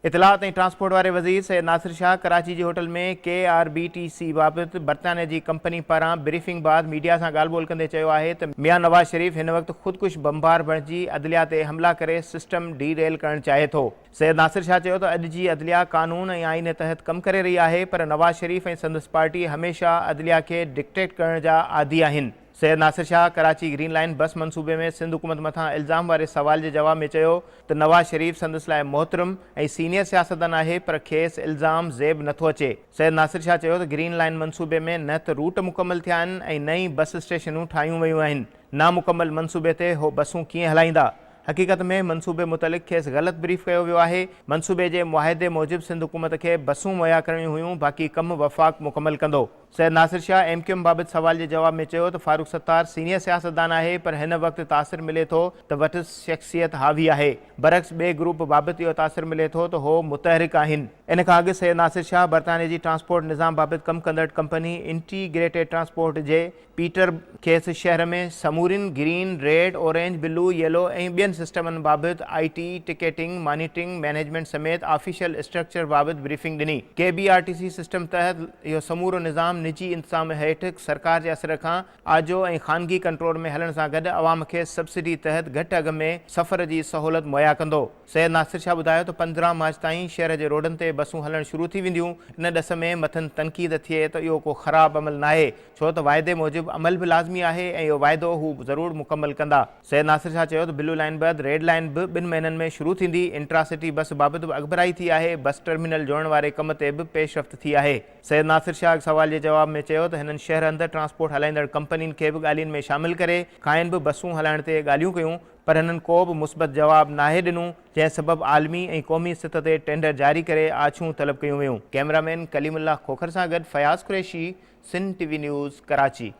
اطلاعات ۽ ٽرانسپورٽ واري وزير سيد ناصر شاهه ڪراچي جي hotel ۾ K R B T C بابت برطانيه جي ڪمپني پاران بريفنگ بعد ميڊيا سان ڳالهه ٻولهه ڪندي چيو آهي ته ميان نواز شريف هن وقت خودڪش بمبار بڻجي عدليه تي حملا ڪري سسٽم ڊي ريل ڪرڻ چاهي ٿو. سيد ناصر شاهه چيو ته اڄ جي عدليه قانون ۽ آئين تحت ڪم ڪري رهي آهي پر نواز شريف ۽ سندس پارٽي هميشه عدليه کي ڊڪٽيٽ ڪرڻ جا عادي آهن. Syed Nasir Shah Karachi green line bus منصوبي ۾ سنڌ حڪومت مٿان الزام واري سوال جي جواب ۾ چيو ته نواز شريف سندس لاء محترم ۽ سينيئر سياستدان آهي پر کيس الزام زيب نٿو اچي. سيد ناصر شاهه چيو ته گرين لائين منصوبي ۾ نه ته روٽ مڪمل ٿيا آهن ۽ نه ئي بس اسٽيشنون ٺاهيون ويون آهن، نامڪمل منصوبي تي هو بسون ڪيئن هلائيندا؟ حقيقت ۾ منصوبي متعلق کيس غلط بريف ڪيو ويو آهي، منصوبي جي معاهدي موجب سنڌ حڪومت کي بسون مهيا ڪرڻيون هيون باقي ڪم وفاق مڪمل ڪندو. Syed Nasir Shah M Q M بابت سوال جي جواب ۾ چيو ته فاروق ستار سينيئر سياستدان آهي پر هن وقت تاثر ملي ٿو ته وٽس شخصيت حاوي آهي، برعڪس ٻئي گروپ بابت اهو تاثر ملي ٿو ته هو متحرڪ آهن. ان کان اڳ سيد ناصر شاهه برطانيه جي ٽرانسپورٽ نظام بابت ڪم ڪندڙ ڪمپني انٽي گريٽيڊ ٽرانسپورٽ جي پيٽر کيس شهر ۾ سمورين green, red, orange, blue, yellow ۽ ٻين سسٽمن بابت I T, ticketing, monitoring, management سميت آفيشل اسٽرڪچر بابت بريفنگ ڏني. K B R T C system تحت اهو سمورو نظام نجي انتظام هيٺ سرڪار جي اثر کان آجو ۽ خانگي ڪنٽرول ۾ هلڻ سان گڏ عوام کي سبسڊي تحت گهٽ اگهه ۾ سفر جي سهولت مهيا ڪندو. سيد ناصر شاهه ٻڌايو ته 15 مارچ تائين شهر جي روڊن تي بسون هلڻ شروع ٿي وينديون، ان ڏس ۾ مٿن تنقيد ٿئي ته اهو ڪو خراب عمل ناهي، ڇو ته واعدي موجب عمل به لازمي آهي ۽ اهو واعدو هو ضرور مڪمل ڪندا. سيد ناصر شاهه چيو ته بلو لائين بعد ريڊ لائين به ٻن مهينن ۾ شروع ٿيندي، انٽرا سٽي بس بابت به اڳڀرائي ٿي آهي، بس ٽرمينل جوڙڻ واري ڪم تي به پيش رفت ٿي آهي. سيد ناصر شاهه هڪ سوال جي جواب ۾ چيو ته هنن شهر اندر ٽرانسپورٽ هلائيندڙ ڪمپنين کي به ڳالهين ۾ شامل ڪري کانئن به بسون هلائڻ تي ڳالهيون ڪيون پر هنن ڪو به مثبت جواب ناهي ڏنو جنهن سبب عالمي ۽ قومي سطح تي ٽينڊر جاري ڪري آڇون طلب ڪيون ويون. ڪئميرا مين ڪليم الله کوکر سان گڏ Fayaz Qureshi, Sindh T V news, Karachi.